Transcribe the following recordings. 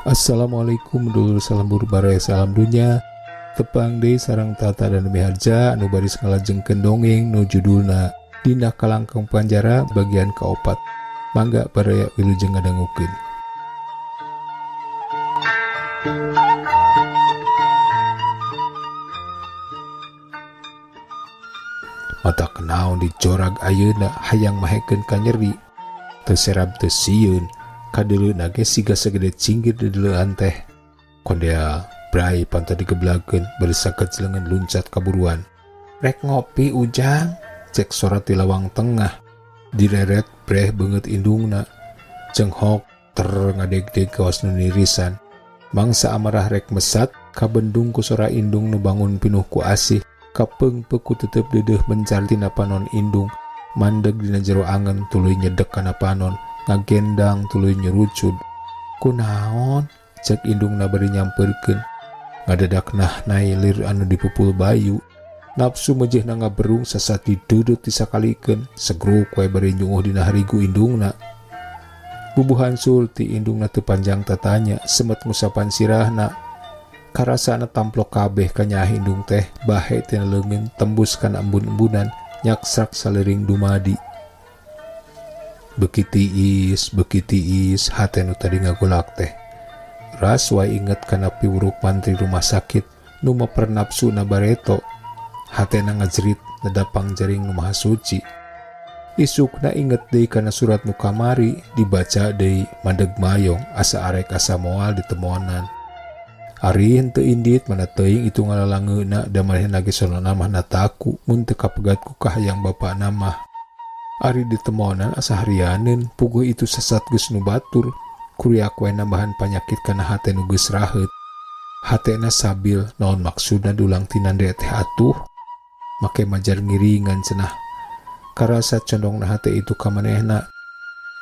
Assalamualaikum dulur, salam baraya, salam dunya. Tepang deui sareng Tata dan Miharja anu baris ngalajengkeun dongeng nu judulna Dina Kalangkang Panjara bagian kaopat. Mangga baraya, wilujeng ngadangukeun. Matak naon dijorag ayeuna hayang mahekeun ka nyeri. Teu serab teu sieun. Kadeuleuna ge siga sagede cinggir deudeulean teh. Kondea brai panto digeblagkeun bari saket leungeun luncat kaburuan. Rek ngopi, Ujang, cek sora ti lawang tengah. Direret breh beungeut indungna. Cenghok ter ngadegdeg kawas nu nirisan. Mangsa amarah rek mesat kabendung ku sora indung nu bangun pinuh ku asih. Kapeungpeuk ku tetep deudeuh mencar tina panon indung. Mandeg dina jero angen tuluy nyedek kana panon. Ngagendang tuluy nyerucud. Kunaon? Cek indungna bari nyamperkeun. Ngadadak nah lir anu dipupul bayu. Nafsu mejehna ngaberung sasat didudut disakalikeun. Segruk we bari nyunguh dina harigu indungna. Bubuhan Surti indungna teu panjang tatanya, semet ngusapan sirahna. Karasana tamplok kabeh kanyaah indung teh, bahe tina leungeun tembus kana embun-embunan, nyaksak saliring dumadi. Beuki tiis, beuki tiis, hate nu tadi ngagolak teh. Ras wae inget kana piwuruk mantri rumah sakit nu maper nafsuna bareto. Hatena ngajerit nedapang jering nu maha suci. Isukna inget deui kana surat nu kamari, dibaca deui mandeg mayong asa arek asa moal ditemonan. Ari henteu indit mana teuing itu ngalalangeuna da manehna ge sonona mah nataku mun teu kapegat ku kahayang bapana mah. Ari ditemonan asa harianeun puguh itu sesat geus nu batur, kuriak wae nambahan panyakit kana hate nu geus raheut. Hatena sabil naon maksudna dulang tinande teh atuh? Make majar ngiringan cenah. Karasa condongna hate itu ka manehna.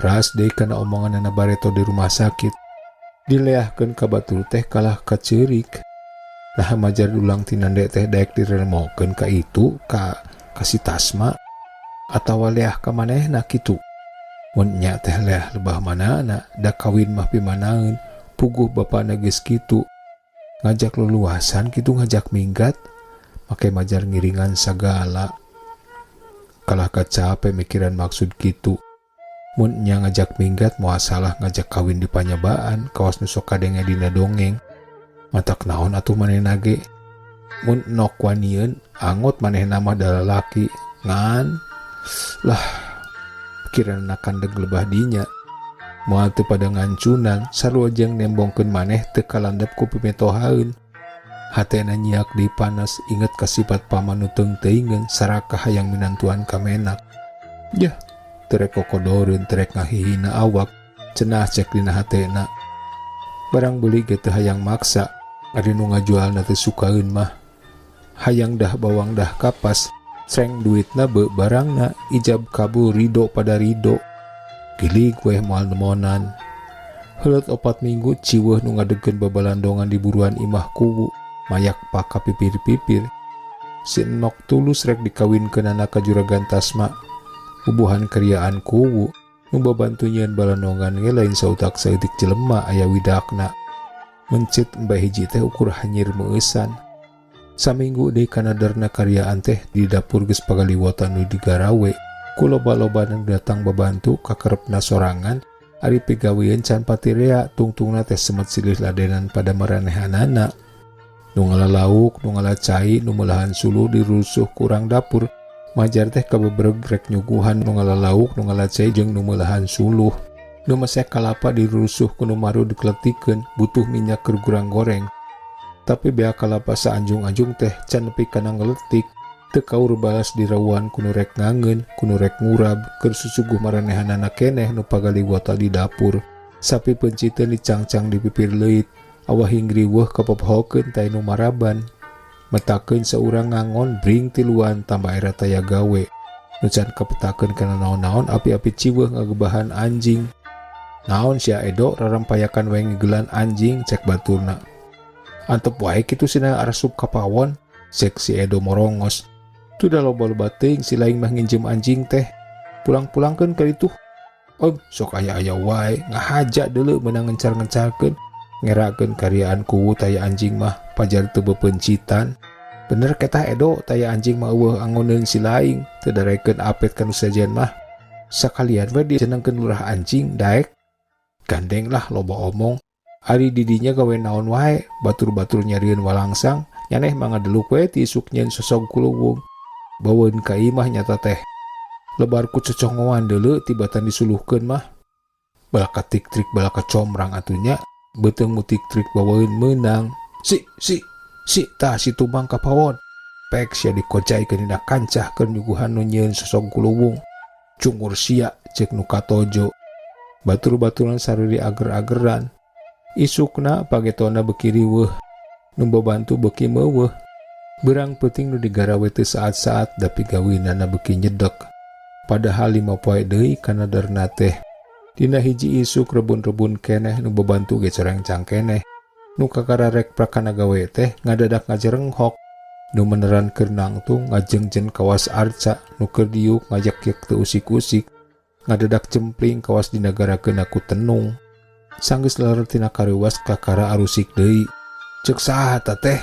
Ras deui kana omonganana bareto di rumah sakit. Dileahkeun ka batur teh kalah kaceurik. Nah majar dulang tinande teh daek diremokeun ka itu ka si Tasma atawa leah ka manehna kitu. Mun nya teh leah lebah manana da kawin mah pimanaeun puguh bapana geus kitu. Ngajak luluasan kitu ngajak minggat make majar ngiringan sagala. Kalah kacape mikiran maksud kitu. Mun nya ngajak minggat moal salah ngajak kawin di panyabaan kawas nu sok kadenge dina dongeng. Matak naon atuh manehna ge? Mun nok wanieun angot manehna mah da lalaki ngan lah pikiranna kandeg lebah dinya. Moal teu pada ngancunan sarua jeung nembongkeun maneh teu kalandep ku pimitohaeun. Hatena nyiak deui panas inget ka sifat paman nu teung-teuingeun sarakah hayang minantuan ka menak. Yah, terek kokodoreun terek ngahihina awak cenah cek dina hatena. Barang beuli ge teu hayang maksa ari nu ngajualna teu sukaeun mah. Hayang dah bawang dah kapas sreng duitna be barangna ijab kabul ridho pada ridho. Gilig weh moal nemonan. Heuleut 4 minggu ciweuh nu ngadegkeun babalandongan di buruan imah kuwu mayak paka pipir-pipir. Si Enok tulus rek dikawinkeunana ka juragan Tasma. Bubuhan keriaan kuwu nu babantu nyieun balandongan ge lain sautak saeutik jelema aya widakna. Mencit embe hiji teh ukur hanyir meueusan. Saminggu deui kanaderna karyaan teh di dapur geus pagaliwotan nu digarawe. Ku loba-loba nu datang babantu kakerepna sorangan ari pigawean can patirea tungtungna teh semet silih ladenan pada maranehanana. Nu ngala lauk, nu ngala cai, nu meulahan suluh dirusuh kurang dapur. Majar teh kabebreg rek nyuguhan nu ngala lauk, nu ngala cai jeung nu meulahan suluh. Nu mesek kalapa dirusuh ku nu maru dikletikeun butuh minyak keur gurang goreng. Tapi bea kalapa saanjung-anjung teh can nepi kana ngeletik. Teu kaur balas dirawuhan ku nu rek ngangeun, ku nu rek ngurab, keur susuguh maranehanana keneh nu pagaliwota di dapur. Sapi penciteun dicangcang di pipir leuit, awah hingriweuh kapopohokeun tae nu maraban. Metakeun saurang ngangon bring tiluan tambah era taya gawe. Nu can kapetakeun kana naon-naon api-api ciweuh ngagebahan anjing. Naon sia Edo rarampayakan we ngegelan anjing cek baturna. Antep wae kitu sina arasup ka pawon, cek si Edo morongos. Tuh loba-loba teuing si laing mah nginjem anjing teh. Pulang-pulangkeun ka ditu. Om, sok aya-aya wae ngahaja deuleu meunang ngencar-ngencarkeun. Ngerakeun kariaan kuwu taya anjing mah pajar teu beupencitan. Bener ketah Edo taya anjing mah eueuh angoneun si laing teu darekeun apet ka nu sejen mah. Sakalian we dijenengkeun lurah anjing daek. Gandeng lah loba omong. Ari didinya gawe naon wae, batur-batur nyarieun walangsang, nyaneh mah ngadeluk we ti isuk nyieun sosog kuluwung. Baweun ka imah nyata teh. Lebar ku cocongoan deuleu tibatan disuluhkeun mah. Balaka tik-trik balaka comrang atuh nya, beuteung mu tik-trik baweun meunang. Si si si tah si tumang ka pawon. Pek sia dikojaikeun dina kancah keur nyuguhan nu nyieun sosog kuluwung. Cungur sia ceuk nu katojo. Batur-baturan sariri ager-ageran. Isukna pagetona beuki riweuh, nu babantu beuki meuweuh. Beurang peuting nu digarawe teu saat-saat da pigawinana beuki nyedek. Padahal 5 poe deui kana darna teh. Dina hiji isuk rebun-rebun keneh nu babantu ge corengcang keneh. Nu kakara rek prakana gawe teh ngadadak ngajerenghok. Nu meneran keur nangtung ngajengjen kawas arca nu keur diuk ngajekyek teu usik-usik. Ngadadak cempling kawas dinagarakeun ku tenung. Sanggeus leler tina kareuwas kakara arusik deui. Ceuk saha ta teh?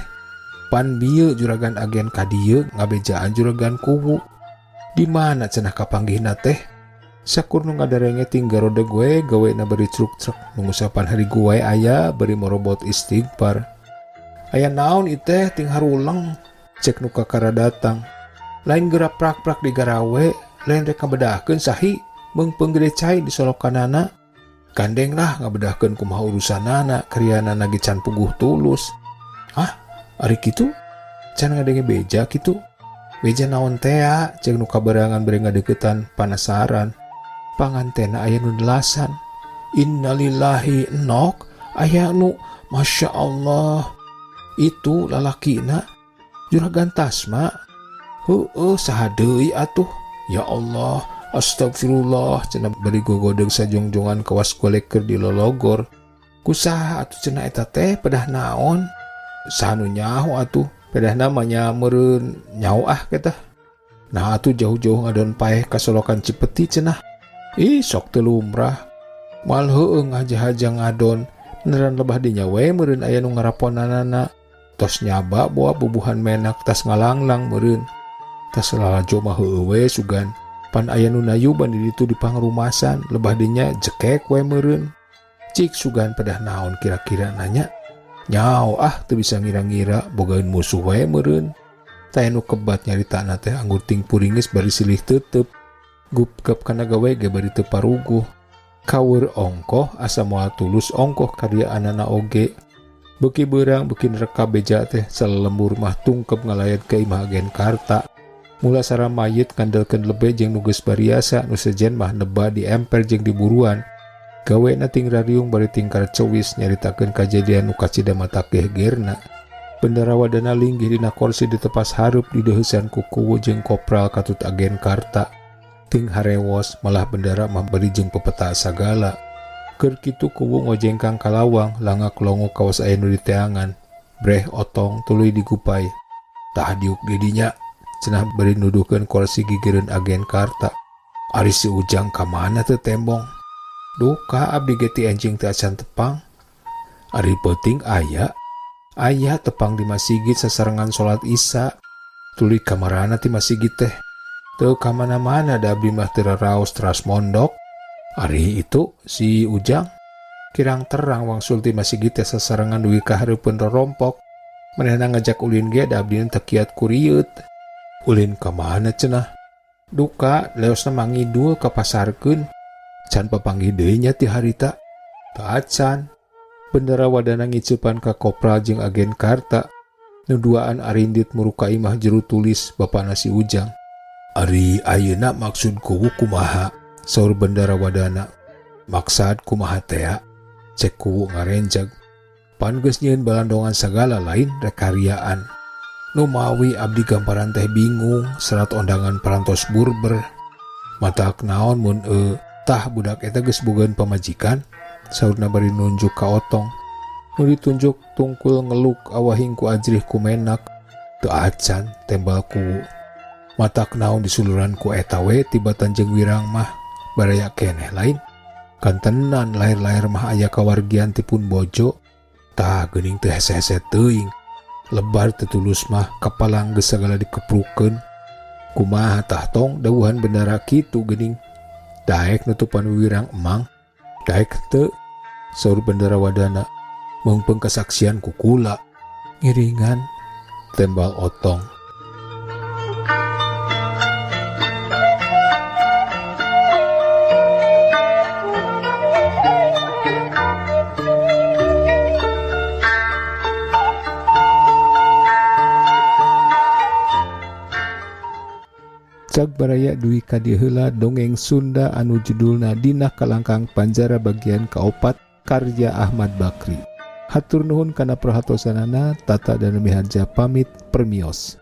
Pan bieu juragan agen ka dieu ngabejaan juragan kuwu. Di mana cenah kapanggihna teh? Sakur nu ngadarenge ting garodeg we gawena bari cruk-crek nu ngusapan harigu wae aya bari morobot istighfar. Aya naon ieu teh ting haruleng? Cek nu kakara datang. Lain geura prak-prak digarawe, lain rek ngabedahkeun sahi, meungpeung gede cai di solokanana. Gandeng lah ngabedahkeun kumaha urusanana, krianana ge can puguh tulus. Hah? Ari kitu? Can ngadenge beja kitu? Beja naon tea? Ceuk nu kaberangan bari ngadeukeutan panasaran. Pangantena aya nu delasan. Innalillahi nok aya nu Masya Allah. Itu lalakina juragan Tasma. Heueuh saha deui atuh? Ya Allah, astagfirullah cenah bari gogodeg sajongjongan kawas golek keur dilologor. Kusaha atuh cenah eta teh pedah naon? Saha nu nyaho atuh? Pedahna mah nya meureun nyaho ah ketah. Nah atuh jauh-jauh ngadon paeh ka solokan Cipeti cenah. Ih sok teu lumrah. Moal heueuh ngajahaja ngadon. Beneran lebah dinya we meureun aya nu ngaraponanana. Tos nyaba boa bubuhan menak tas ngalanglang meureun. Tas lalajo mah heueuh we sugan. Pan aya nu nayuban di ditu di pangrumasan, lebah dinya jekek we meureun. Cik sugan pedah naon kira-kira nanya. Nyao ah teu bisa ngira-ngira bogaeun musuh we meureun. Taya nu kebat nyaritana teh anggur ting puringis bari silih teuteup. Gupgap kana gawe ge bari teu paruguh. Kawer ongkoh asa moal tulus ongkoh karyaanana oge. Beuki beurang beuki nereka beja teh salelembur mah tungkep ngalayat ka imah agen karta. Mula sara mayit ngandelkeun lebe jeung nu geus bariasa nu sejen mah neba di emper jeung di buruan. Gawena ting rariung bari tingkar cewis nyaritakeun kajadian nu kacida mata gegerna. Bendara Wadana linggih dina korsi di tepas hareup dideuheusan ku kuwu jeung kopral katut agen karta. Ting harewos malah bendara mah bari jeung pepeta sagala. Keur kitu kuwu ngojengkang ka lawang langak longo kawas aya nu diteangan. Breh otong tuluy digupai. Tah diuk di dinya cenah bari nuduhkeun korsi gigireun agen karta. Ari si Ujang ka mana teu tembong? Duka abdi ge ti enjing teu acan tepang. Ari peuting aya. Aya tepang di masjid sasarengan salat Isya. Tuluy kamarana ti masjid teh. Teu ka mana-mana da abdi mah teu raraos teras mondok. Ari itu si Ujang kirang terang wangsul ti masjid teh sasarengan dugi ka hareupeun rorompok. Manehna ngajak ulin ge da abdi teu kiat kurieut. Ulin ka mana cenah? Duka leosna mangidul ka pasarkeun. Can papanggih deui nya ti harita. Teu acan. Bendara Wadana ngiceupan ka kopral jeung agen karta. Nu duaan arindit muruka imah juru tulis bapana si Ujang. Ari ayeuna maksud kuwu kumaha? Saur Bendara Wadana. Maksad kumaha tea? Cek kuwu ngarenjag. Pan geus nyieun balandongan sagala lain rek kariaan. Nu mawi abdi gamparan teh bingung serat ondangan parantos burber. Matak naon mun tah budak eta geus bogaeun pamajikan? Saurna bari nunjuk ka otong. Nu ditunjuk tungkul ngeluk awahing ku ajrih ku menak. Teu acan tembal kuwu. Matak naon disuluran ku eta we tibatan jeung wirang mah baraya keneh lain. Kantenan lahir-lahir mah aya kawargian ti pun bojo. Tah geuning teu hese-hese teuing. Lebar teu tulus mah kapalang geus sagala dikeprukeun. Kumaha tah tong dawuhan bendara kitu geuning. Daek nutupan wiwirang emang. Daek henteu. Saur bendara wadana meungpeung kasaksian ku kula. Ngiringan tembal Otong. Cag baraya dugi ka dieu heula dongeng Sunda anu judulna Dina Kalangkang Panjara bagian kaopat karya Ahmad Bakri. Hatur nuhun kana perhatosanana, Tata Danumiharja pamit permios.